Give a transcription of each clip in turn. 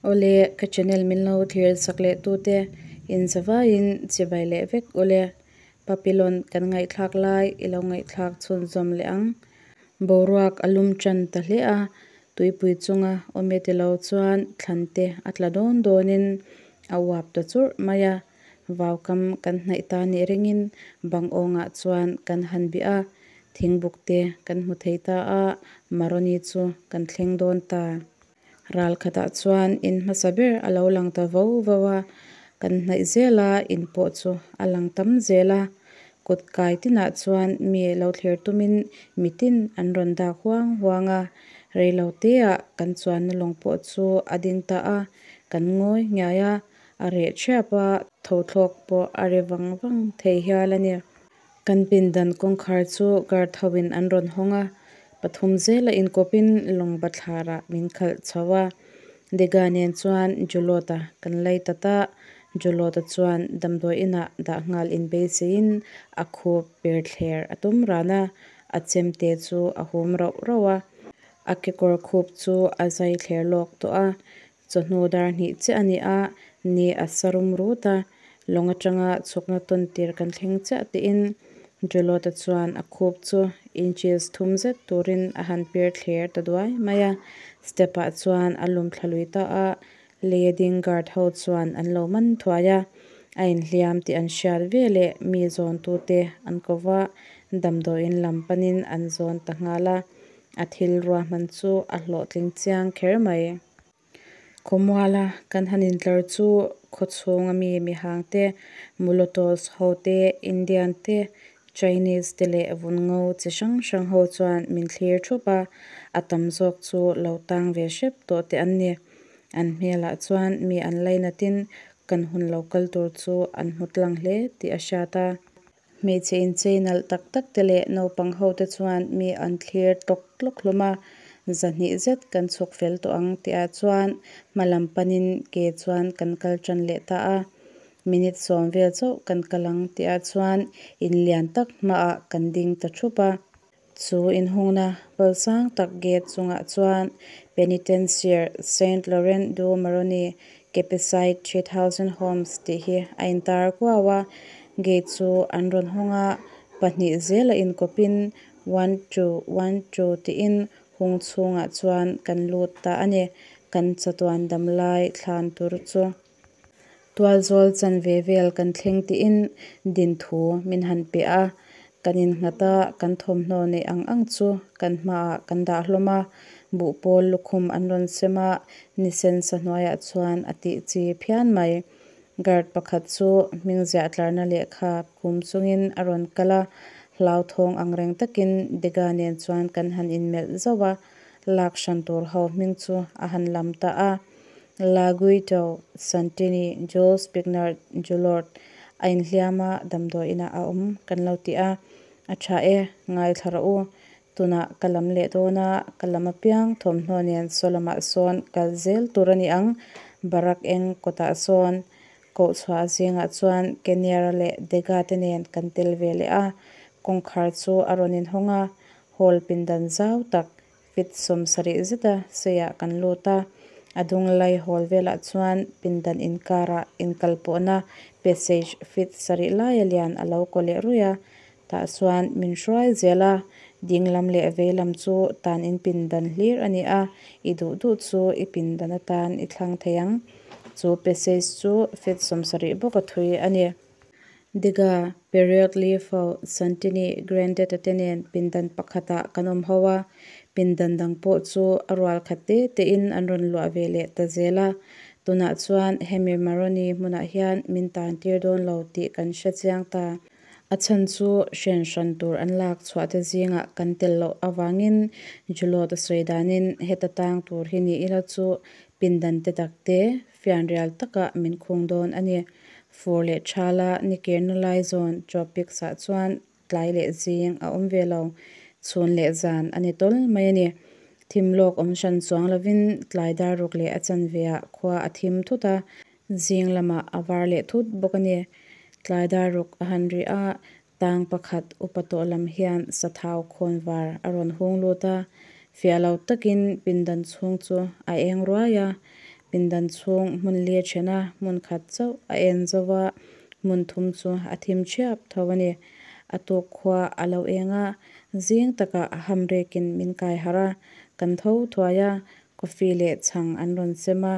Awle, ka channel min lo thlir sak leh tute in zavaiin chibai leh vek ule. Papilon kan ngaihthlak lai i lo ngaihthlak chhunzawm leh ang. Boruak a lum tan ta hle a, tuipui chunga awm e tilo chuan thlan te a tla dawn dawnin a uap ta churh mai a. Vaukam kan hnaih ta nih ringin bang awngah chuan kan han bih a, thingbuk te kan hmu thei ta a, Maroni chu kan thleng dawn ta. Ral khatah chuan in hmasa ber a lo lang ta vo vo a, kan hnaih zel a, in pawh chu a lang tam zel a. Kut kai tinah chuan mi lo thlir tumin mitin an rawn dak huang huang a, reilo teah kan chuanna lawng pawh chu a ding ta a, kan ngawi nghiai a, a reh thiap a, tho thlawk pawh a ri vang vang thei hial a ni. Kan pindan kawngkhar chu guard ho in an rawn hawng a, pathum zela inkawpin lawng bathlarah min khalh chho a. Dega nen chuan Julota kan lei ta ta, Julota chuan damdawi inah dah nghal inbeiseiin a khup per thler a tum ran a, a chemte chu a hum rauh rauh a. A kekawr khup chu a zai thler lawk tawh a, chawhnu dar hnih chiah a ni a, ni a sa rum rut a, lawng atanga chhukna tawn tir kan thleng chiah tiin Julota chuan a khup chu inches thum zet turin a han pir thler ta duai mai a, step ah chuan a lum thla lui ta a, leia ding guard ho chuan an lo man thuai a, a inhliam tih an hriat veleh mi zawntute an ko va, damdawiin lam panin an zawn ta nghal a. A thil ruahman chu a hlawhtling chiang kher mai. Khawmuala kan han intlar chu khawchhunga mi mihang te, Mulotos ho te, Indian te, Chinese te leh vun ngo chi hrang hrang ho chuan min thlir thup a, a tam zawk chu lo tang ve hrep tawh te an ni. An hmelah chuan mi an lainatin kan hun lo kal tur chu an hmu tlang hle tih a hriat a. Hmeichhe inchei nalh tak tak te leh naupang ho te chuan mi an thlir tlawk tlawk hlawm a, zahnih zet kan chhuk fel tawh ang tihah chuan hma lam panin ke chuan kan kal tan leh ta a. Minute sawm vel chauh kan kal ang tihah chuan in lian tak hmaah kan ding ta thup a. Chu inhungna pal sang tak gate chungah chuan Penitentiare Saint Laurent du Maroni Capeside 3000 Homes tih hi a intar kuau a. Gate chu an rawn hawng a, pahnih zela inkawpin one two one two tiin hung chhungah chuan kan lut ta a ni. Kan chatuan damlai thlan tur chu. Tualzawl chanve vel kan thleng tiin din thu min han pe a, kan innghat a, kan thawmhnaw neih ang ang chu kan hmaah kan dah hlawm a, buhpawl lukhum an rawn sem a, ni sen sa hnuaiah chuan a tih chi phian mai. Guard pakhat chu hming ziah tlarna lehkha kum chungin a rawn kal a, hlauthawng ang reng takin Dega nen chuan kan han inmelh zauh a, lak hran tur ho hming chu a han lam ta a. La Guito, Santini, Jules Pignard, Julord a inhliam a, damdawi inah a awm kan lo ti a. A tha e, ngaithla rawh u. Tunah ka lam leh dawn a, ka lam apiang thawmhnaw nen saw lamah sawn kal zel tur a ni ang. Barak eng kawtah sawn kohchhuah zingah chuan Keniara leh Dega te nen kan tel ve leh a. Kawngkhar chu a rawn inhawng a, hall pindan zau tak Feet 70 zeta seiah kan lut a, a dung lai hawl velah chuan pindan inkarah inkalpawhna passage feet sarih laia lian a lo kaw leh ruih a, tah chuan min hruai zel a, ding lam leh vei lam chu tan in pindan hlir a ni a, i duh duh chu i pindan atan i thlang thei ang. Chu passage chu feet 70 bawka thui a ni. Dega, Period Lifo, Santini, Grandad-a te nen pindan pakhatah kan awm ho a, pindan dang pawh chu a rual khat te tein an rawn luah ve leh ta zel a. Tunah chuan hemi Maroni hmunah hian min tan tir dawn lo tih kan hre chiang ta. A chhan chu hren hran tur an lak chhuah te zingah kan tel loh avangin Julot a sawi danin heta tang tur hi ni ila chu pindan te tak te fianrial takah min khung dawn a ni. Fur leh thala ni kirna lai zawn tropics ah chuan tlai leh zing a awm ve lo, chhun leh zan a ni tawl mai a ni. Thim lawk awm hran chuang lovin tlai dar ruk leh a chanve ah khua a thim thut a, zing lamah a var leh thut bawk a ni. Tlai dar ruk a han ri a, tang pakhat upa tawh lam hian sathau khawn var a rawn hung lut a, fiah lo takin pindan chhung chu a eng ruai a. Pindan chhung hmun li a then a, hmun khat chauh a en zo va, hmun thum chu a thim thiap tho a ni. A tuk khua a lo eng a, zing takah hamrekin min kai harh a, kan tho thuai a, coffee leh chhang an rawn sem a.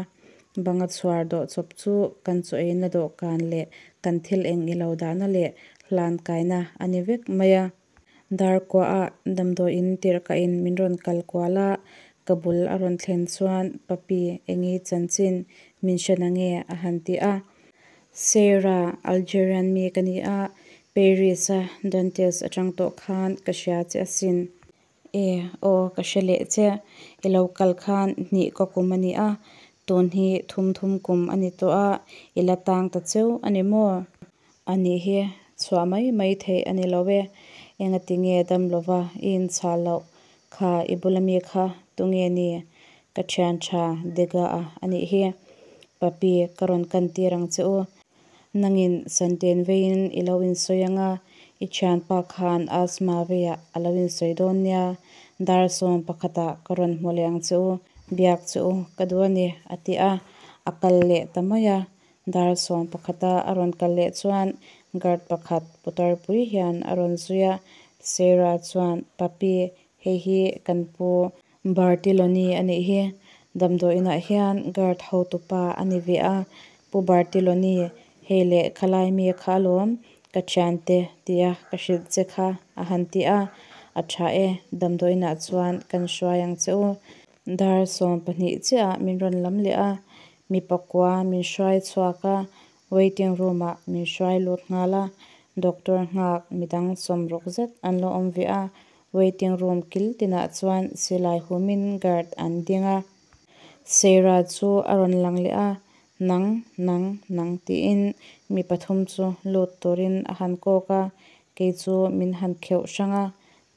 Banga chhuar dawh chawp chu kan chaw eina dawhkan leh kan thil eng ilo dahna leh hlan kaina a ni vek mai a. Dar kuaah damdawiin tirhkahin min rawn kal kual a, ka bul a rawn thlen chuan, Papi, enge i chanchin? Min hre nange? a han ti a. Sarah, Algerian mi ka ni a, Paris-a dentist atang tawh khan ka hria che asin. E, aw, ka hre leh che. I lo kal khan hnih ka kum a ni a, tun hi thum thum kum a ni tawh a, i la tang ta cheu a ni maw? A nih hi, chhuah mai mai theih a ni lo e. Engati nge dam lova i inchhah loh? Kha, i bula mi kha tunge ni? Ka thian tha Dega-a a nih hi. Papi, ka rawn kan tir ang che u. Nangin santen veiin i lo insawi ang a, i thianpa khan asthma veiah a lo insawi dawn nia. Dar 11ah ka rawn hmu leh ang che u, biak che u ka duh a ni, a ti a, a kal leh ta mai a. Dar 11a a rawn kal leh chuan guard pakhat putar pui hian a rawn zui a. Sarah chuan, Papi, hei hi kan pu Bartiloni a nih hi. Damdawiinah hian guard hotupa a ni ve a. Pu Bartiloni, hei leh khalai mi kha alawm, ka thiante tia ka hrilh che kha, a han ti a. A tha e, damdawiinah chuan kan hruai ang che u. Dar 12 chiahah min rawn lam leh a, mi pakua min hruai chhuak a, waiting room-ah min hruai lut nghal a. Doctor nghak midang 60 zet an lo awm ve a, waiting room kil tinah chuan silai humin guard an ding a. Sarah chu a rawn lang leh a, Nang, nang, nang tiin mi pathum chu lut turin a han kawk a, kei chu min han kheuh hrang a.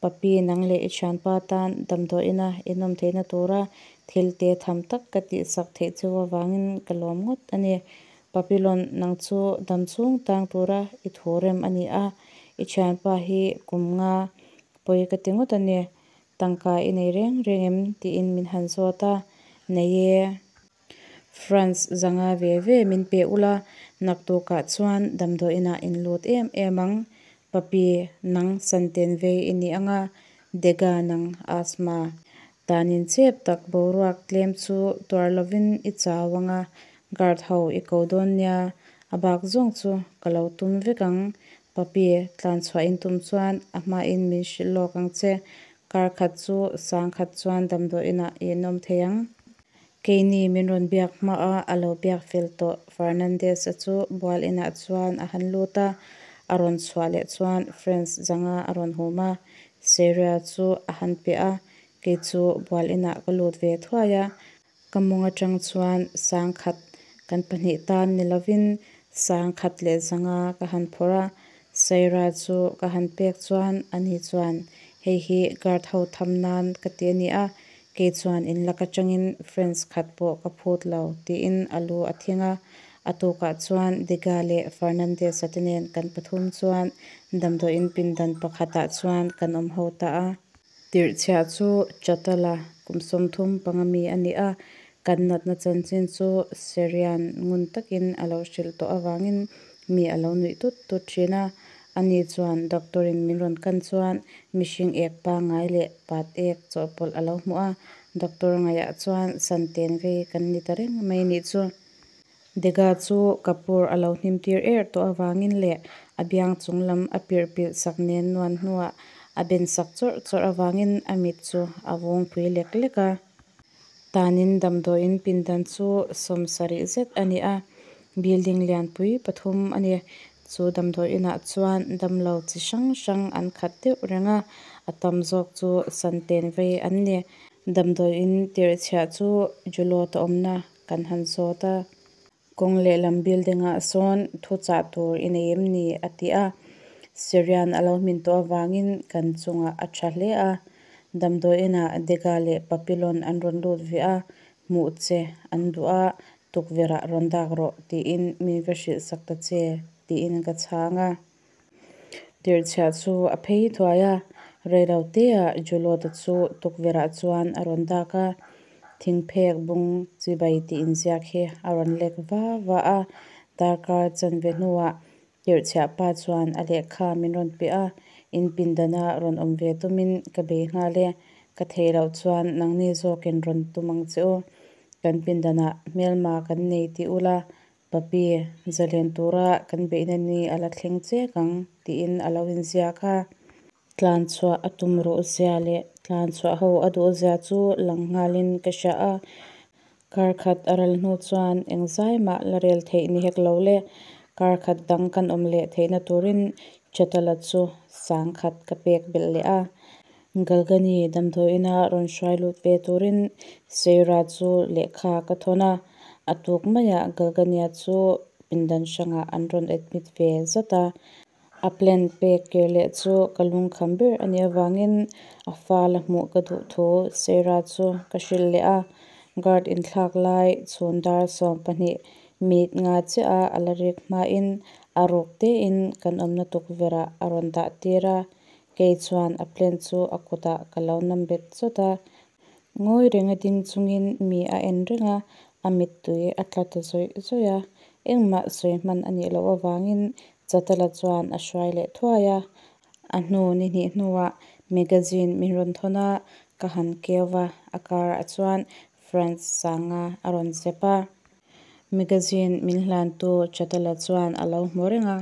Papi nang leh i thianpa tan damdawiina inawm theihna tura thil te tham tak ka tihsak theih cheu avangin ka lawm ngawt a ni. Papilon nang chu dam chhung tang tura i thu rem a ni a, i thianpa hi kum nga pawi ka ti ngawt a ni. Tangka i nei reng reng em? tiin min han zawt a, Nei e. France 500 ve ve min pe ula, naktukah chuan damdawiinah in lut em em ang. Papi, nang santen vei i ni ang a, Dega nang asthma. Tanin chep tak boruak tlem chu tuar lovin i chau ang a, guard ho i ko dawn nia, a bak zawng chu ka lo tum vek ang. Papi, tlan chhuah in tum chuan a hmain min hrilh lawk ang che, kar khat chu 10,000 chuan damdawiinah i inawm thei ang. Keini min rawn biak hmaa a lo biak fel tawh Fernandez-a chu bual inah chuan a han lut a, a rawn chhuah leh chuan French 500 a rawn hum a, Seria chu a han pe a, kei chu bual inah ka lut ve thuai a, ka mawng atang chuan 10,000 kan pahnih tan ni lovin 1,100 ka han phawrh a, Saira chu ka han pek chuan ani chuan hei hi guard ho tham nan ka ti a ni a, kei chuan in lak atangin French khat pawh ka phut lo tiin a lu a thing a. A tukah chuan Dega leh Fernandez-a te nen kan pathum chuan damdawiin pindan pakhatah chuan kan awm ho ta a. Tirhchhiah chu Chatala kum 35 mi a ni a, kan natna chanchin chu Serian ngun takin a lo hrilh tawh avangin mi a lo nuih tut tut thin a. Ani chuan doctor-in min rawn kan chuan mihring ek pangngai leh pat ek chawhpawlh a lo hmuh a, doctor ngaihah chuan santen vei kan ni ta reng mai nih chu. Dega chu Kapoor a lo hnim tir er tawh avangin leh a biang chung lam a pirh pilh sak nen nuan hnuah a ben sak chawrh chawrh avangin a mit chu a vung phui lek lek a. Tanin damdawiin pindan chu 70 zet a ni a, building lianpui pathum a ni. Chu damdawiinah chuan damlo chi hrang hrang an khat deuh reng a, a tam zawk chu santen vei an ni. Damdawiin tirhchhiah chu Julot-a awmna kan han zawt a. Kawng lehlam building-ah sawn thuchah tur i nei em ni? a ti a. Syrian a lo hmin tawh avangin kan chungah a tha hle a. Damdawiinah Dega leh Papillon an rawn lut ve a, hmuh che an duh a, tukverhah rawn dak rawh tiin min va hrilh sak ta che tiin ka chhang a. Tirhchhiah chu a phei thuai a, reiloteah Julot-a chu tukverhah chuan a rawn dak a. Thingphek bung chibai tih inziak hi a rawn lek va va a. Darkar chanve hnuah tirhchhiah pa chuan a lehkha min rawn pe a, in pindana rawn awm ve tumin ka bei nghal e. Ka theih loh chuan nangni zawkin rawn tum ang che u. Kan pindanah hmelma kan nei ti ula, Papi, zalen tura kan beihna ni a la thleng chek ang, tiin a lo inziak a. Tlan chhuah a tum ruh zia leh tlan chhuah ho a duh zia chu lang nghalin ka hria a. Kar khat a ral hnu chuan eng zai mah la rel theih ni hek lo le. Kar khat dang kan awm leh theihna turin Chatala chu 10,000 ka pek belh leh a. Galgani damdawiina rawn hruai lut ve turin Seira chu lehkha ka thawn a. A tuk maiah Galgania chu pindan hrangah an rawn admit ve zat a. A plan pek kir leh chu ka lungkham ber a nih avangin a fala hmuh ka duh thu Seira chu ka hrilh leh a. Guard inthlak lai chhun dar 12 minute nga chiah a a la rik hmain a ruk tein kan awmna tukverhah a rawn dah tir a. Kei chuan a plan chu a kutah ka lo nam bet chawt a. Ngawi renga ding chungin mi a en reng a, a mittui a tla ta zawih zawih a. Engmah sawi hman a nih loh avangin Chatala chuan a hruai leh thuai a. A hnu ni hnih hnuah magazine min rawn thawn a, ka han keu va, a karah chuan Franz sanga a rawn zep a. Magazine min hlantu Chatala chuan a lo hmu reng a,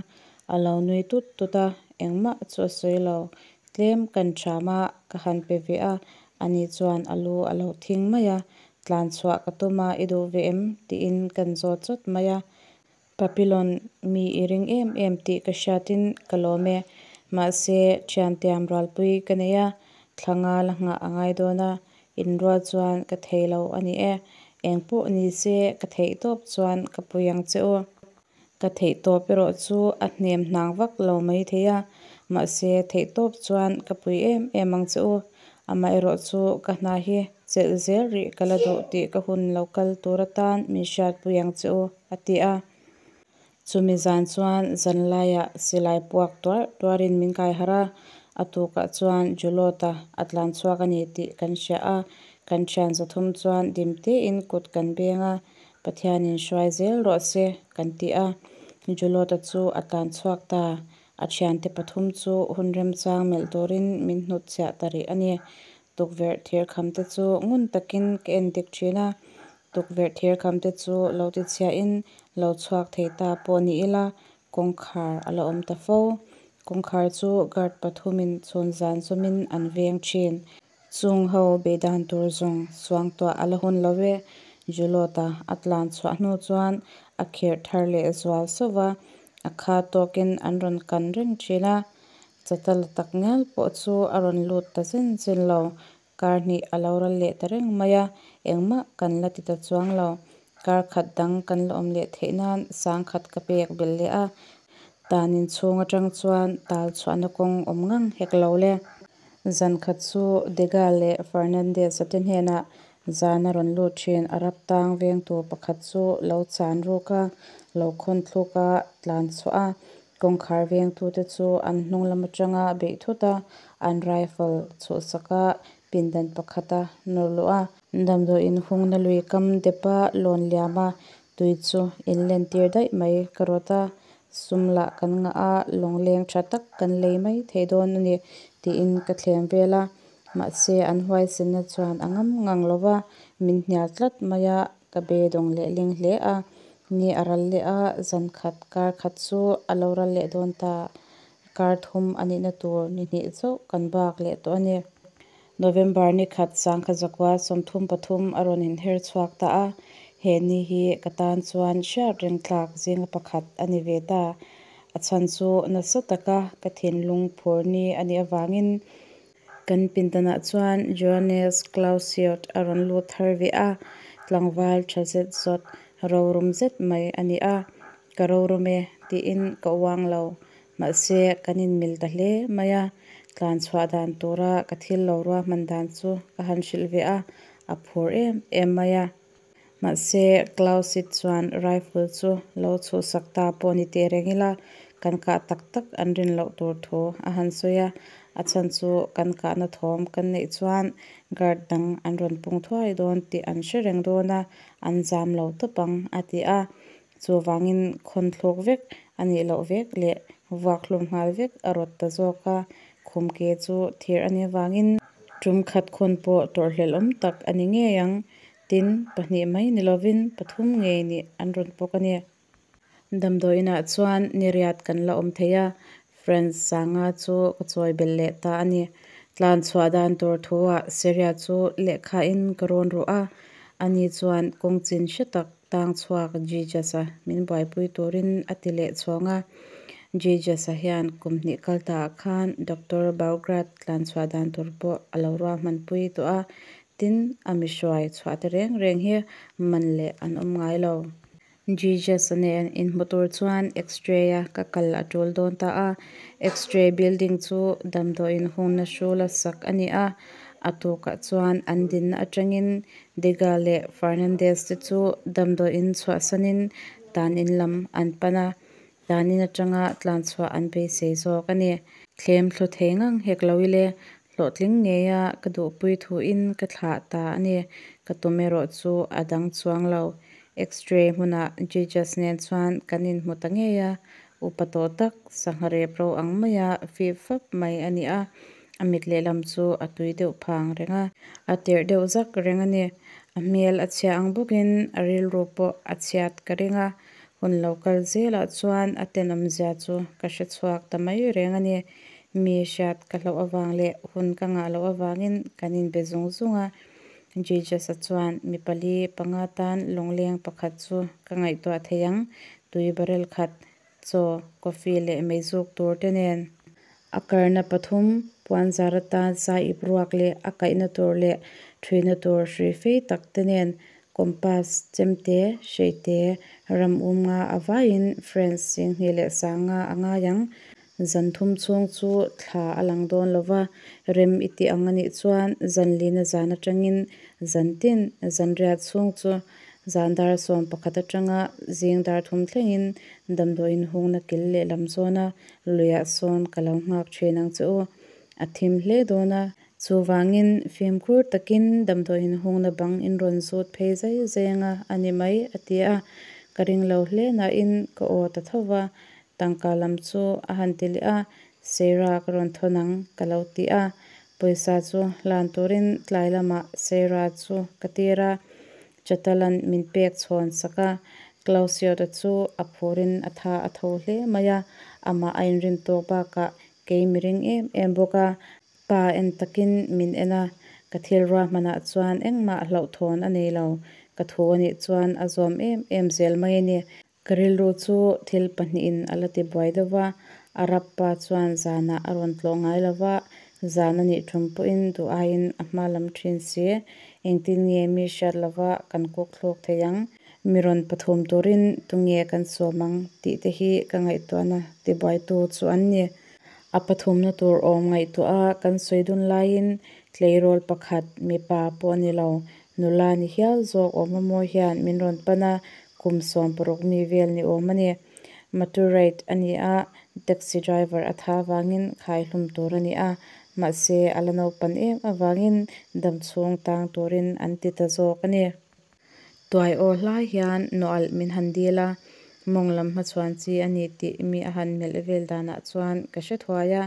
a lo nui tut tut a, engmah chu a sawi lo. Tlem kan ṭham a, ka han pe ve a, ani chuan a lu a lo thing mai a, tlan chhuah ka tum a, i duh ve em? tiin kan zawt chawt mai a. Papillon, mi i ring em em tih ka hriatin ka lawm e. Mahse, thian tiam rualpui ka nei a, thla nga la nghah a ngai dawn a, inrual chuan ka thei lo a ni e. Eng pawh ni se, ka theih tawp chuan ka pui ang che u. Ka theih tawp erawh chu a hnem hnang vak lo mai thei a, mahse theih tawp chuan ka pui em em ang che u. Amaherawh chu ka hna hi chelh zel rih ka la duh tih ka hun lo kal tur atan min hriatpui ang che u, a ti a. Chumi zan chuan zanlaiah silai puak tuarh tuarin min kai harh a, a tukah chuan Julota a tlan chhuak a ni tih kan hria a, kan thian zathum chuan dimtein kut kan beng a, Pathianin hruai zel rawh se kan ti a. Julota chu a tlan chhuak ta, a thiante pathum chu hun remchang melh turin min hnutchhiah ta rih a ni. Tukverh thirkham te chu ngun takin ka en dik thin a, tukverh thirkham te chu lo tichhiahin lo chhuak thei ta pawh ni ila kawngkhar a la awm ta fo. Kawngkhar chu guard pathumin chhun zan zawmin an veng thin. Chung ho beidan tur zawng suangtuah a la hun lo e. Julota a tlan chhuah hnu chuan a khirh thar leh zual sauh va, a kha tawkin an rawn kan reng thin a. Chatala tak ngial pawh chu a rawn lut ta zen zen lo. Kar hnih a lo ral leh ta reng mai a, engmah kan la ti ta chuang lo. Kar khat dang kan la awm leh theih nan 10,000 ka pek belh leh a, tan inchhung atang chuan tal chhuahna kawng awm ngang hek lo le. Zan khat chu Dega leh Fernandez-a te hnenah zan a rawn lut thin. Arab tang vengtu pakhat chu lo chan ruk a, lo khawn thluk a, tlan chhuah a. Kawngkhar vengtute chu an hnung lam atanga beih thut a, an rifle chhuhsak a, pindan pakhata nawr luh a. Damdawiin hungna lui kam depa lawn liam a, tui chu inlentir daih mai ka rawt a. Sum lah kan ngah a, lawngleng tha tak kan lei mai thei dawn a ni tiin ka thlem vel a. Mahse an huaisenna chuan a ngam ngang lo va, min hnial tlat mai a, ka beidawng lehling hle a. Ni a ral leh a, zan khat kar khat chu a lo ral leh dawn ta. Kar thum a nihna tur ni hnih chauh kan bak leh tawh a ni. November ni khat 1933 a rawn inher chhuak ta a, he ni hi ka tan chuan hriat reng tlak zinga pakhat a ni ve ta. A chhan chu nasa taka ka thinlung phur ni a nih avangin kan pindanah chuan Johannes Clausiot a rawn lut thar ve a, tlangval tha zet zawt rorum zet mai a ni a, ka rorum e tiin ka uang lo. Mahse, kan inmil ta hle mai a, tlan chhuah dan tura ka thil lo ruahman dan chu ka han hrilh ve a, a phur em em mai a. Mahse, Clausit chuan rifle chu lo chhuhsak ta pawh ni teh reng ila, kan kah tak tak an rin loh tur thu a han sawi a. A chhan chu kan kahna thawm kan neih chuan guard dang an rawn pung thuai dawn tih an hre reng dawn a, an zam lo tawp ang, a ti a. Chuvangin khawn thluk vek a nih loh vek leh vuak hlum nghal vek a rawt ta zawk a. Khum ke chu thir a nih avangin tum khat khawn pawh tawrhhlelh awm tak a ni ngei ang. Tin, pahnih mai ni lovin pathum ngei nih an rawn bawk a ni. Damdawiinah chuan niriat kan la awm thei a, Franz sanga chu ka chawi belh leh ta a ni. Tlan chhuah dan tur thuah Syria chu lehkhain ka rawn ruh a, ani chuan kawng chin hre tak tang chhuak Jesus-a min buaipui turin a ti leh chhawng a. Jesus-a hian kum hnih kal taah khan Doctor Baugrad tlan chhuah dan tur pawh a lo ruahmanpui tawh a, tin, a mi hruai chhuah te reng reng hi man leh an awm ngai lo. Jesus-a nen inhmu tur chuan X-ray-a ka kal a tul dawn ta a. X-ray building chu damdawiin hungna hrula sak a ni a. A tukah chuan an dinna atangin Dega leh Fernandez te chu damdawiin chhuahsanin tan in lam an pan a, tan in atanga tlanchhuah an beisei zawk a ni. Thlem thlu thei ngang hek lo ile hlawhtling ngeia ka duhpui thuin ka thlah ta a ni. Ka tum erawh chu a dang chuang lo. X-ray hmunah Jesus nen chuan kan inhmu ta ngei a, upa tawh tak, sangha rep ro ang maia fip fap mai a ni a, a mit lehlam chu a tui deuh phang reng a, a tirh deuh zak reng a ni. A hmel a chhia ang bawkin a rilru pawh a chhiat ka ring a, hun lo kal zelah chuan a tenawmzia chu ka hre chhuak ta mai reng a ni. Mi hriat ka hlauh avang leh hun ka ngah loh avangin kan inbe zung zung a. Jesus-a chuan mi pali panga tan lawngleng pakhat chu ka ngaihtuah thei ang, tui barrel khat, chaw, coffee leh meizuk tur te nen. A karna pathum, puanzar atan sai ip ruak leh a kaihna tur leh thuina tur hrui fei tak te nen, compass, chemte, hreite, ram um nga a vaiin French singhnih leh sanga a ngai ang. Zan thum chhung chu thla a lang dawn lo va, rem i tih ang a nih chuan zan lina zan atangin zan tin zan riat chhung chu zan dar 11 atanga zing dar thum thlengin damdawiin hungna kil lehlam zawna luiah sawn ka lo nghak thin ang che u. A thim hle dawn a. Chuvangin fimkhur takin damdawiin hungna bang in rawn zut phei zai zai anga a ni mai, a ti a. Ka ring lo hle nain ka aw ta tho va. Tangka lam chu a han ti leh a, Sarah ka rawn thawn ang ka lo ti a. Pawisa chu hlan turin tlai lamah Sarah chu ka tir a, Chatalan min pek chhawn sak a. Clausiota chu a phurin a tha a tho hle mai a, amah a inrin tawk bakah kei mi ring em em bawk a. Pa en takin min en a, ka thil ruahmanah chuan engmah hlauhthawn a nei lo. Ka thu a nih chuan a zawm em em zel mai a ni. Ka rilru chu thil pahnihin a la ti buai deuh va, Arab pa chuan zanah a rawn tlawh ngai lo va, zan a nih thum pawhin duh aiin a hma lam thin si. Engtin nge mi hriat lova kan kuk thluk thei ang? Mi rawn pathum turin tunge kan sawm ang tih te hi ka ngaihtuahna tibuaitu chu an ni. A pathumna tur awm ngaihtuah a kan sawi dun laiin tleirawl pakhat mipa pawh ni lo, nula ni hial zawk awm a mawi hian min rawn pan a, kum 16 mi vel ni awm a ni. Maturite a ni a, taxi driver a tha avangin khai hlum tur a ni a, mahse a la naupan em avangin damchhung tang turin an ti ta zawk a ni. Tuai aw hlai hian nawalh min han dil a, mawng lam hmachhuan chi a ni tih mi a han melh vel danah chuan ka hre thuai a,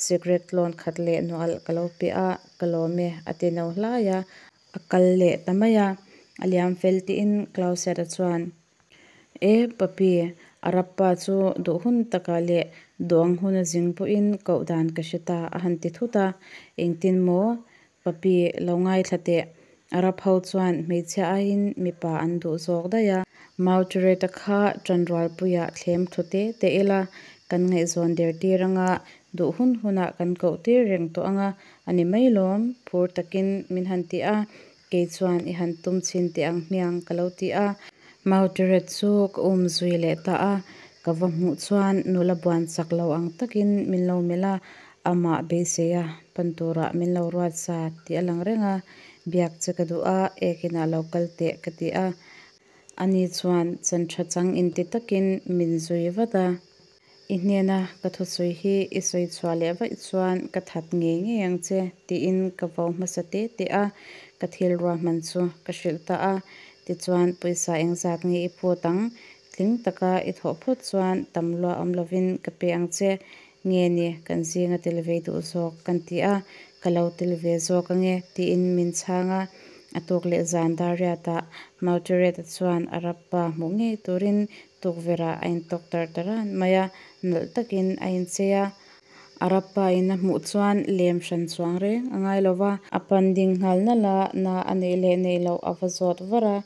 cigarette tlawn khat leh nawalh ka lo pe a, ka lawm e a ti no hlai a, a kal leh ta mai a, a liam fel tiin Clausiat-a chuan, E Papi, Arab pa chu duh hun takah leh duh ang huna zing pawhin koh dan ka hre ta a han ti thut a, engtin maw Papi, lo ngaithla teh. Arab ho chuan hmeichhia aiin mipa an duh zawk daih a. Mautureta kha ṭanrualpuiah thlem thu te te ila, kan ngaihzawn der tir anga, duh hun hunah kan koh tir reng tawh anga, a ni mai lawm, phur takin min han ti a, kei chuan i han tum chhin teh ang hmiang ka lo ti a. Mauturet chu ka um zui leh ta a, ka va hmuh chuan nula buan chak lo ang takin min lo melh a, amah beisei a pan turah min lo ruat sa tih a lang reng a, biak che ka duh a, ekinah lo kal teh ka ti a. Ani chuan chan tha chang inti takin min zui vat a. I hnena ka thusawi hi i sawi chhuah leh vaih chuan ka that ngei ngei ang che, tiin ka vau hmasa te te a, ka thil ruahman chu ka hrilh ta a. Tichuan, pawisa engzat nge i phut ang? Tling taka i thawh phawt chuan tam lua awm lovin ka pe ang che. Nge ni, kan zinga tel ve duh zawk kan ti a, ka lo tel ve zawk ange, tiin min chhang a. A tuk leh zan dar riatah Mautereta chuan a rappa hmuh ngei turin tukverhah a intawk tarh ta ran mai a, nalh takin a inchei a. A rappa in a hmuh chuan lem hran chuang reng a ngai lo va. A pan ding nghal nalh a, na a neih leh neih loh a va zawt var a.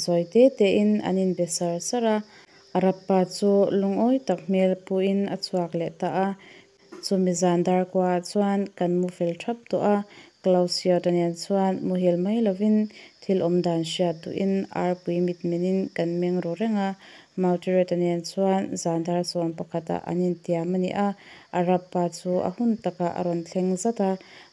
Zawi te tein an inbe sar sar a. A rappa chu lungawi tak hmel puin a chhuak leh ta a. Chumi zan dar kuaah chuan kan mu fel thap tawh a, Clausiota nen chuan muhil mai lovin thil awm dan hriat duhin arpui mitmenin kan meng ru reng a. Mautereta nen chuan zan dar sawm pakhatah an intiam a ni a, Arab pa chu a hun takah a rawn thleng zat a,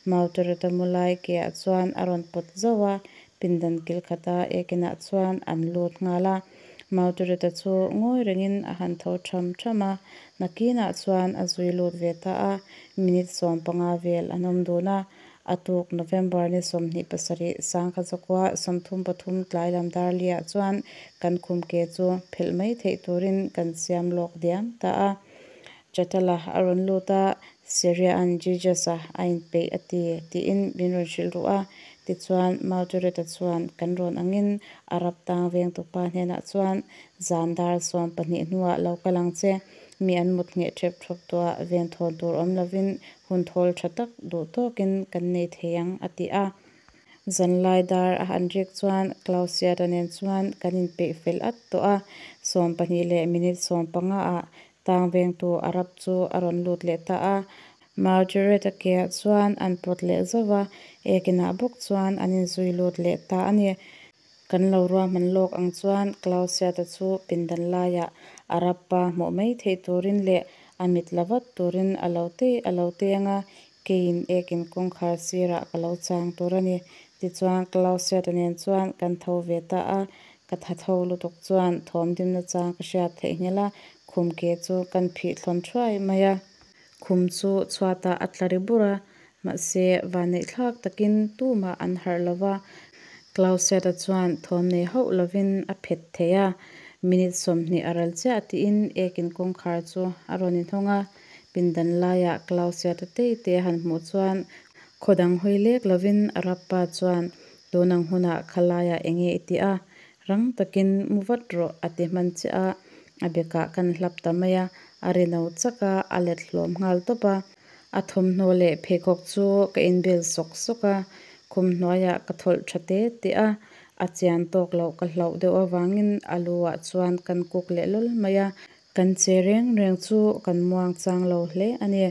Mautereta mu lai keah chuan a rawn pawt zauh a, pindan kil khata ekinah chuan an lut nghal a. Mautereta chu ngawi rengin a han tho tham tham a, nakinah chuan a zui lut ve ta a, minute 15 vel an awm dun a. A tuk November ni 27 sangkhat zakua 33 tlai lam dar liah chuan kan khum ke chu phelh mai theih turin kan siam lawk diam ta a. Chatala a rawn lut a, Syria-a'n Jesus-a a inpeih a ti, tiin min rawn hrilh ruh a. Tichuan, Mautureta chuan kan rawn angin Arab tang vengtupa hnenah chuan, Zan dar 12 hnuah lo kal ang che. Mi an mut ngheh ṭhep ṭhawp tawhah venthawn tur awm lovin hun thawl ṭha tak duh tawkin kan nei thei ang, a ti a. Zanlai dar a han rik chuan Clausiata nen chuan kan inpeih fel at tawh a. 12 leh minute 15 ah tang vengtu Arab chu a rawn lut leh ta a. Margaret-a keah chuan an pawt leh zauh a, ekinah bawk chuan an inzui lut leh ta a ni. Kan lo ruahman lawk ang chuan Clausiata chu pindan laiah Arab pa hmuh mai theih turin leh a mit la vat turin a lo tei a lo tei ang a, keiin ekin kawngkhar sirah ka lo chang tur a ni. Tichuan Clausiata nen chuan kan tho ve ta a, ka tha tho lutuk chuan thawm dimna chang ka hriat theihnghilh a, khum ke chu kan phih thlawn thuai mai a. Khum chu chhuatah a tla ri bur a, mahse vanneihthlak takin tumah an harh lo va. Clausiata chuan thawm nei hauh lovin a phet thei a, minute 20 a ral chiah tiin ekin kawngkhar chu a rawn inhawng a. Pindan laiah Clausiata tei te a han hmuh chuan khaw dang hawi lek lovin Arab pa chuan tun ang hunah khalaiah eng nge i tih a? Rang takin mu vat rawh a ti hman chiah a, a bekah kan hlap ta mai a, a ri no chak a, a let hlawm nghal tawp a. A thawmhnaw leh pheikhawk chu ka inbel sawk sawk a, khum hnuaiah ka thawlh tha te te a, a chian tawk loh ka hlauh deuh avangin a lu ah chuan kan kuk leh lawl mai a. Kan che reng reng chu kan muang chang lo hle a ni.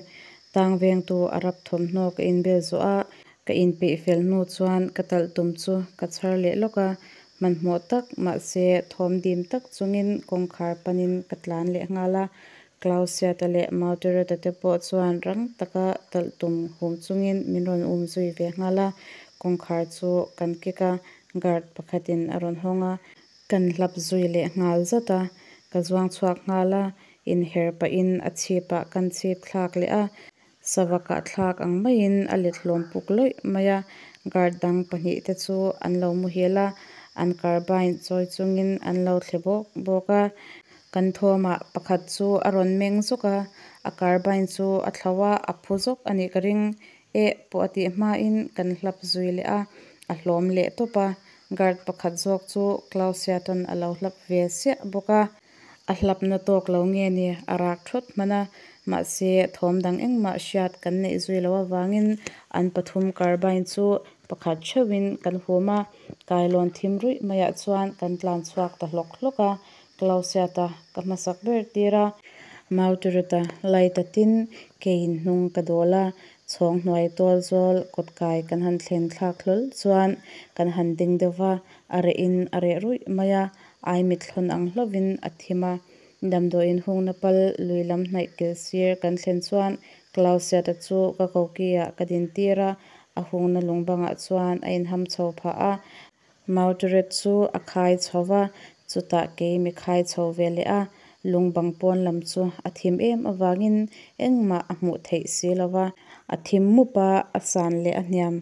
Tang vengtu Arab thawmhnaw ka inbel zawh a, ka inpeih fel hnu chuan ka talh tum chu ka chhar leh lawk a, hmanhmawh tak mahse thawm dim tak chungin kawngkhar panin ka tlan leh nghal a. Clausiata leh Mautereta te pawh chuan rang taka talh tum hum chungin min rawn um zui ve nghal a, kawngkhar chu kan kik a, guard pakhatin a rawn hawng a, kan hlap zui leh nghal zat a, ka zuang chhuak nghal a, inher pahin a chhipah kan chhip thlak leh a, sava kah thlak ang maiin a let hlawm puk lawih mai a, guard dang pahnih te chu an lo muhil a, an carbine chawi chungin an lo thle bawk bawk a. Kan thawmah pakhat chu a rawn meng zawk a, a carbine chu a thlauh a, a phu zawk a nih ka ring. Eh pawh a tih hmain kan hlap zui leh a, a hlawm leh tawp a. Guard pakhat zawk chu Clausiata'n a lo hlap ve siah bawk a. A hlapna tawk lo nge ni a rak thawt hman a, mahse thawm dang engmah hriat kan neih zui loh avangin an pathum carbine chu pakhat theuhin kan hum a, kailawn thim ruih maiah chuan kan tlan chhuak ta hlawk hlawk a, Clausiata ka hmasak ber tir a. Mautureta light a tin keiin hnung ka dawl a, chhawng hnuai tual zawl kawt kai kan han thlen thlak hlawl chuan kan han ding deuh va, a reh in a reh ruih mai a, ai mit thlawn ang hlauhin a thim a. Damdawiin hungna pal lui lam hnaih kil sir kan thlen chuan Clausiata chu ka koki ah ka din tir a, a hungna lung bangah chuan a inham chho phah a. Mauturet chu a khai chho va, chutah kei mi khai chho ve leh a. Lung bang pawn lam chu a thim em avangin engmah a hmuh theih si lo va. A thim mup a, a san leh a hniam,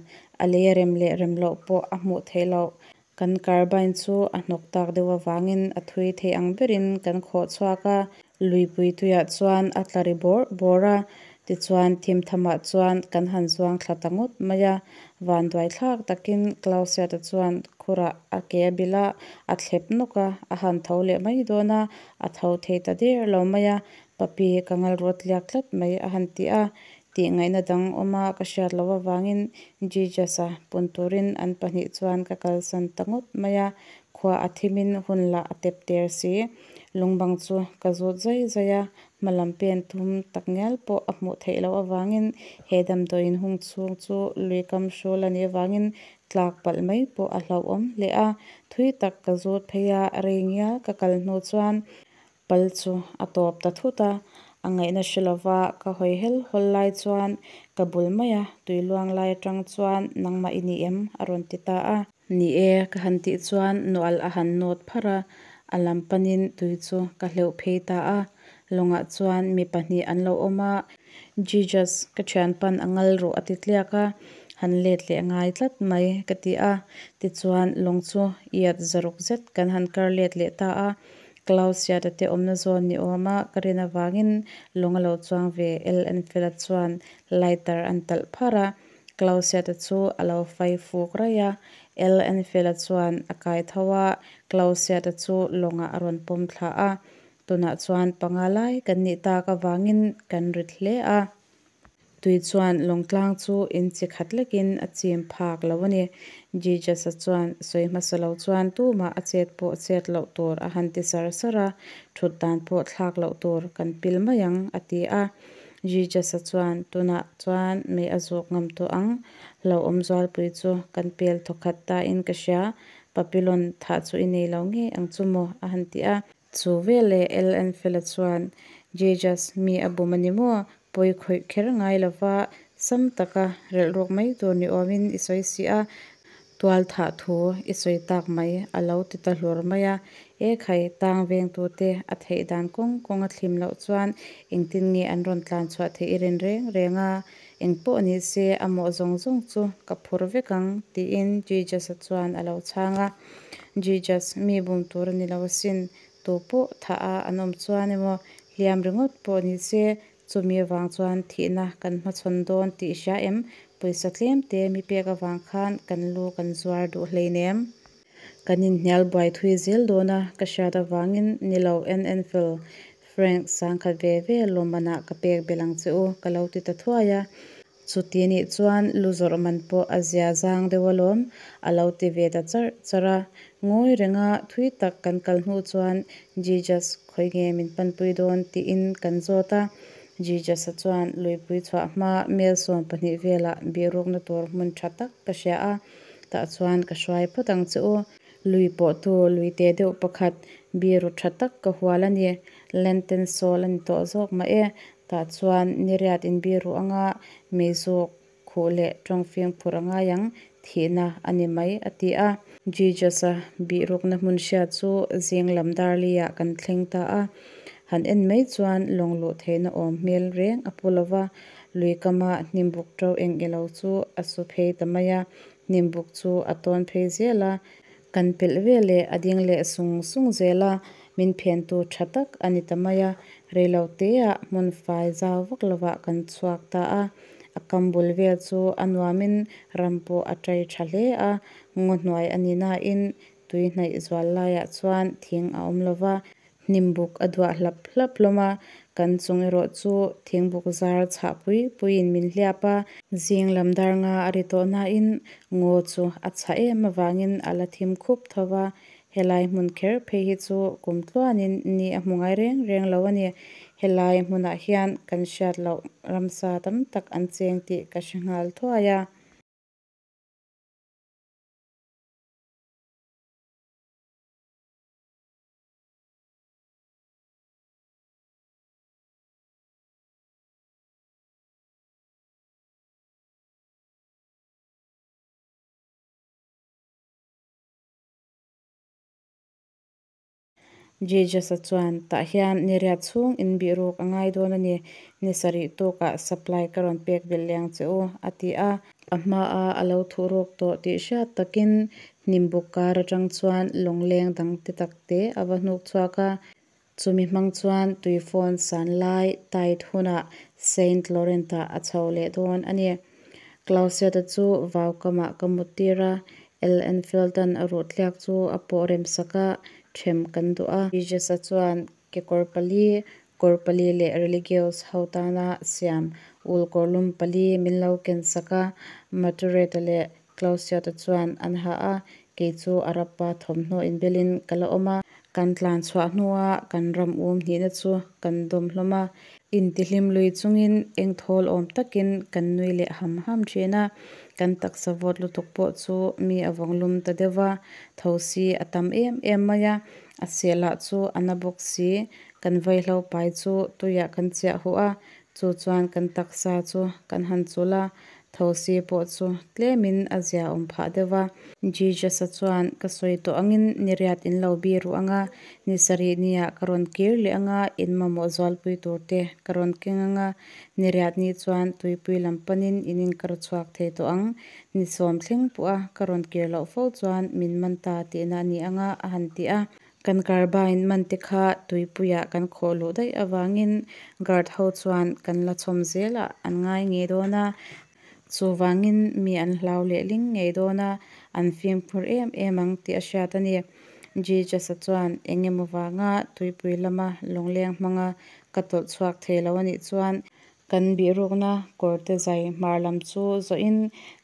a lei a rem leh rem loh pawh a hmuh theih loh. Kan carbine chu a hnawk tak deuh avangin a thui thei ang berin kan khawh chhuak a. Luipui tuiah chuan a tla ri bawrh bawrh a, tichuan thim thamah chuan kan han zuang thla ta ngawt mai a. Vanduai thlak takin Clausiata chuan khurah a ke a bilh a, a thlep nawk a, a han tho leh mai dawn a, a tho thei ta der lo mai a, Papi ka ngalruat tliak tlat mai a han ti a, tih ngaihna dang awma ka hriat loh avangin Jesus-a pun turin an pahnih chuan ka kalsan ta ngawt mai a, khua a thimin hun lah a tep der si. Lungbang chu ka zut zai zai a, hma lam pen tum tak ngial pawh a hmuh theih loh avangin he damdawiin hung chhung chu lui kam hrul a nih avangin tlak palh mai pawh a hlauhawm hle a. Thui tak ka zut phei a, rei ngial ka kal hnu chuan pal chu a tawp ta thut a, a ngaihna hre lova ka hawi hel hawl lai chuan ka bul maia tui luang lai atang chuan nangmah i ni em? a rawn ti ta a. Ni e, ka han tih chuan nual a han nawt pharh a, a lam panin tui chu ka hleuh phei ta a. Lawngah chuan mi pahnih an lo awm a, Jesus, ka thianpan a ngal ruh a ti tliak a, han let leh ngai tlat mai ka ti a. Tichuan lawng chu iat zaruk zet kan han kar let leh ta a, Clausiata te awmna zawn ni awma ka rin avangin lawng a lo chuang ve El Enfela chuan lighter an talh pharh a, Clausiata chu a lo fai fuk raih a, El Enfela chuan a kai tho a, Clausiata chu lawngah a rawn pawm thla a, tunah chuan panga lai kan nih tak avangin kan rit hle a. Tui chuan lawngtlang chu in chi khat lekin a chim phak lo a ni. Jesus-a chuan sawi hmasa lo chuan tumah a chet pawh chet loh tur a han ti sar sar a, thut dan pawh thlak loh tur kan pil mai ang a ti a. Jesus-a chuan tunah chuan mei a zawk ngam tawh ang, hlauhawm zualpui chu kan pel thawkhat ta in ka hria, Papilon thah chu i nei lo ngei ang chu maw a han ti a. Chu veleh LN Fela chuan, Jesus, mi a bum a ni maw? Pawi khawih kher ngai lova sam taka relh rawk mai tur ni awmin i sawi si a, tual thah thu i sawi tak mai a lo ti ta hlur mai a. E khai, tang vengtute a theih dan kawng kawng a thlim loh chuan engtin nge an rawn tlan chhuah theih i rin reng reng a, engpawh ni se a mawh zawng zawng chu ka phur vek ang tiin Jesus-a chuan a lo chhang a. Jesus, mi bum tur a ni lo asin, tu pawh thah a an awm chuan emaw hliam ringawt pawh ni se, chumi avang chuan thihna kan hmachhawn dawn tih hria em? Pawisa tlem te mi pek avang khan kan lu kan zuar duh hleinem. Kan inhnial buai thui zel dawn a ka hriat avangin ni lo en fel Frank sangkhat ve ve lawmmanah ka pek belh ang che u ka lo ti ta thuai a. Chuti nih chuan lu zawrh man pawh a zia zang deuh alawm a lo ti ve ta charh charh a. Ngawi renga thui tak kan kal hnu chuan Jesus khawi nge min panpui dawn tiin kan zawt a. Jesus-a chuan luipui chhuah hma mel 12 velah bihrukna tur hmun tha tak ka hria a, tah chuan ka hruai phawt ang che u. Lui pawhtu lui te deuh pakhat biru tha tak ka hual a ni. Lenten sawl a ni tawh zawk mah e. Tah chuan niriat inbiru anga meizuk khuh leh tawng fimkhur a ngai ang, thihna a ni mai a ti a. Jesus-a bihrukna hmun hriat chu zing lam darli-ah kan thleng ta a. Han en mai chuan lawng luh theihna awm hmel reng a pu lova, lui kama hnimbuk to eng ilo chu a su phei ta mai a, hnimbuk chu a tawn phei zel a, kan pelh veleh a ding leh sung sung zel a, min phentu tha tak a ni ta mai a, reiloteah hmun fai zau vak lovah kan chhuak ta a, a kam bul vel chu a nuamin ram pawh a tai tha hle a, ngaw hnuai a ni nain tui hnaih zual laiah chuan thing a awm lova, hnimbuk a duah hlap hlap hlawm a, kan chung erawh chu thingbuk zar chhah pui puiin min hliap a, zing lam dar nga a ri tawh nain ngaw chu a chhah em avangin a la thim khup tho va, helai hmun kher phei hi chu kum tluanin ni a hmu ngai reng reng lo a ni. Helai hmunah hian kan hriat loh ramsa tam tak an cheng tih ka hre nghal thuai a. Jesus-a chuan, Tah hian ni riat chhung inbih ruk a ngai dawn a ni. Ni sarih tukah supply ka rawn pek belh leh ang che u, a ti a. A hmaa a lo thuhruk tawh tih hriat takin hnimbuk kar atang chuan lawngleng dang te tak te a va hnuk chhuak a. Chumi hmang chuan tuifawn san lai tide hunah Saint Laurent-ah a chho leh dawn a ni. Clausiat-a chu vau kamah ka muttir a, El Enfield-a'n a ruh tliak chu a pawh rem sak a, ṭhem kan duh a. Jesus-a chuan kekawr pali, kawr pali leh religious ho tana siam ul kawrlum pali min lo ken sak a, Maturate-a leh Clausiat-a chuan an ha a, kei chu Arab pa thawmhnaw inbelin ka la awm a. Kan tlan chhuah hnua kan ram um hnihna chu kan dawm hlawm a, intihlim lui chungin engthawl awm takin kan nui leh ham ham thin a, kan taksa vawt lutuk pawh chu mi a vawng lum ta deuh va, thosi a tam em em mai a, a seh lah chu a na bawk si, kan vaihlo pai chu tuiah kan chiah huh a, chu chuan kan taksa chu kan han chul a, thosi pawh chu tlemin a zia awm phah deuh va. Jesus-a chuan, Ka sawi tawh angin ni riat in lo bi ruh ang a, ni sarih niah ka rawn kir leh ang a, in mamawh zualpui tur te ka rawn keng ang a, ni riat ni chuan tuipui lam panin in inkar chhuak thei tawh ang, ni sawm thleng pawh a ka rawn kir loh fo chuan min man ta tihna a ni ang a, a han ti a. Kan carbine man te kha tuipuiah kan khawh luh daih avangin guard ho chuan kan la chhawm zelah an ngai ngei dawn a, chuvangin mi an hlau leh ling ngei dawn a, an fimkhur em em ang tih a hriat a ni. Jesus-a chuan eng emaw vanga tuipui lama lawngleng hmanga ka tawlh chhuak thei lo a nih chuan Kan bihrukna kawrte zai hmar lam chu zawhin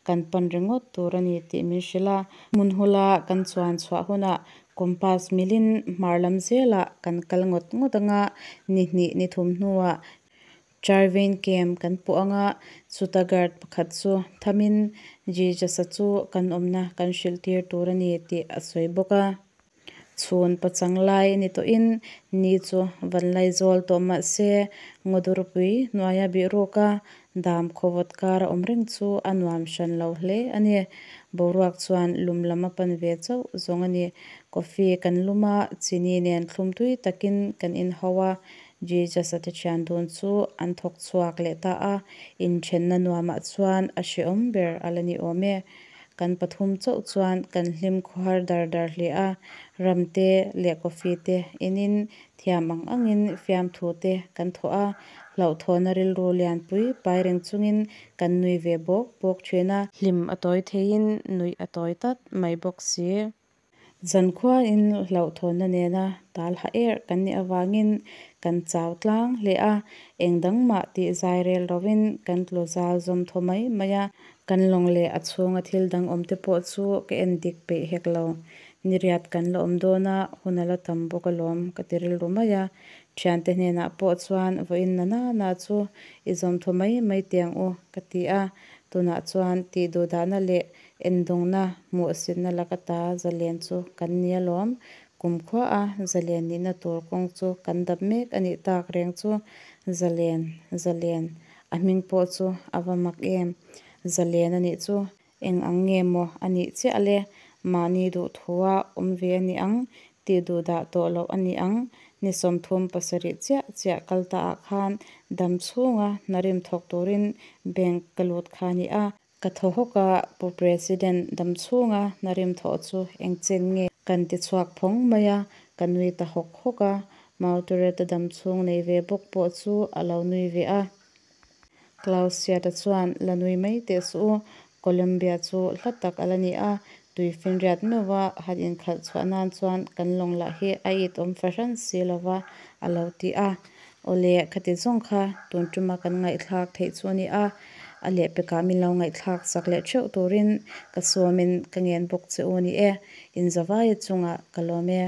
kan pan ringawt tur a ni tih min hrilh a. Hmun hula kan chuan chhuah hunah compass milin hmar lam zelah kan kal ngawt ngawt anga ni hnih ni thum hnuah Charvain Camp kan pawh anga chuta guard pakhat chu thamin Jesus-a chu kan awmna kan hrilh tir tur a ni tih a sawi bawk a. Chhun pachang lai ni tawhin ni chu van lai zawl tawh mah se, ngawdurpui hnuaia bihruk a dam khawvawt kar a awm reng chu a nuam hran lo hle a ni. Boruak chuan lum lam a pan ve chauh zawng a ni. Coffee kan lum a, chini nen thlum tui takin kan inho a, Jesus-a te thian dun chu an thawk chhuak leh ta a, inthenna nuamah chuan a hrehawm ber a la ni awm e. Kan pathum chauh chuan kan hlim khawhar dar dar hle a, ram te leh coffee te inin thiam ang angin fiamthu te kan thawh a, hlauhthawhna rilru lianpui pai reng chungin kan nui ve bawk bawk thin a. Hlim a tawi theiin nuih a tawi tat mai bawk si. Zankhuain hlauhthawnna nena tal ha erh kan nih avangin kan chau tlang hle a, eng dang mah tih zai rel rovin kan tlu zal zawm thaw mai mai a. Kan lawng leh a chhunga thil dang awm te pawh chu ka en dik peih hek lo. Ni riat kan la awm dawn a, hun a la tam bawk alawm ka ti rilru mai a. Thiante hnenah pawh chuan vawiin na nana chu i zawm thaw mai mai tiang u ka ti a. Tunah chuan tih duhdahna leh Endawngna hmuhsitna laka ta zalen chu kan ni alawm. Kumkhua a zalen nihna tur kawng chu kan dap mek a nih tak reng chu. Zalen, zalen, a hming pawh chu a va mak em. Zalen a nih chu eng ang nge maw a nih chiah le? Mahni duhthua awm ve a ni ang, tih duhdah tawh loh a ni ang. Ni 37 chiah chiah kal ta ah khan dam chhunga hnarim thawk turin bank ka lut kha a ni a. Ka thaw hawk a, Pu President, dam chhunga hnarim thawh chu eng chen nge? Kan ti chhuak phawng mai a, ka nui ta hawk hawk a. Mautureta dam chhung nei ve bawk pawh chu a lo nui ve a. Clausiata chuan la nui mai teh suh u, Columbia chu hla tak a la ni a, tuifinriat meuha han inkhalh chhuah nan chuan kan lawng lah hi a it awm fahran si lo va, a lo ti a. Awle, khati zawng kha tun tuma kan ngaihthlak theih chu a ni a, a lehpekah min lo ngaihthlak sak leh theuh turin ka sawmin ka ngen bawk che u a ni e, inzavaia chungah ka lawm e.